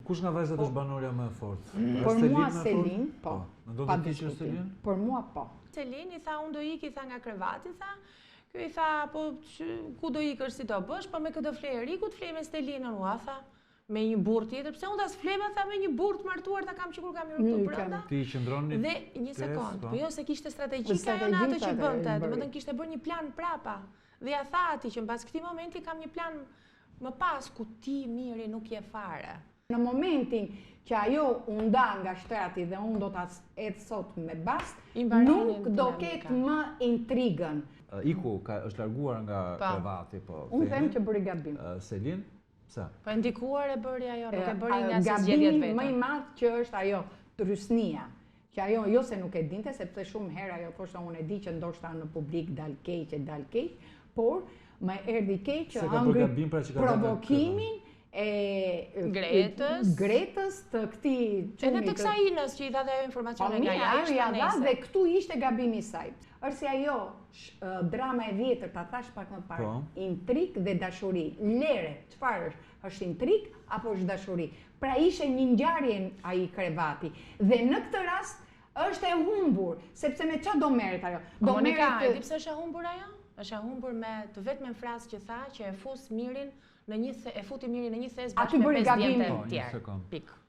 Kush nga vajzat është banorja më e fortë? Për mua Selin, po. po. Pa diskutim. Për mua po. Selin i tha unë do iki tha nga krevati tha. Ky i tha po ku do ikësh si do bësh, po me kë do flejë Eriku të flejë me Stelinën ua tha me një burrë tjetër, pse unë ta s'flema tha me një burrë të martuar ta kam që kur kam hyrë këtu brenda. Ti qëndron Dhe një sekond, po. po jo se kishte strategjika ajo në atë që bënte, domethënë kishte bërë një plan prapa. Dhe ja tha atij që mbas këtij momenti kam një plan më pas ku ti Miri nuk je fare. Në momentin që ajo u nda nga shtrati dhe unë do ta hedh sot me bast, nuk do ketë më intrigën. Iku, ka, është larguar nga po. krevati, po. Unë them që bëri gabim. Selin, pse? Po e ndikuar e bëri ajo, nuk e bëri nga se zgjedhjet vetë. Gabimi më i madh që është ajo, trysnia. Që ajo jo se nuk e dinte, sepse shumë herë ajo thoshte unë e di që ndoshta në publik dal keq e dal keq, por më erdhi keq që hëngri pra që provokimin e Gretës, Gretës të këtij çunit. Edhe të kësaj Inës që i dha dhe ajo informacione po, nga jashtë. Ajo ja dha dhe këtu ishte gabimi i saj. Është si ajo drama e vjetër, ta thash pak më parë, po. Intrigë dhe dashuri. Lere, çfarë është? Është intrigë apo është dashuri? Pra ishte një ngjarje ai krevati. Dhe në këtë rast është e humbur, sepse me ça do merret ajo? Po, do Monika, merret... e di pse është e humbur ajo? Është e humbur me të vetmen frazë që tha që e fus Mirin në një e futi Mirin në një thes bashkë me pesë djemtë e po, tjerë. Pikë.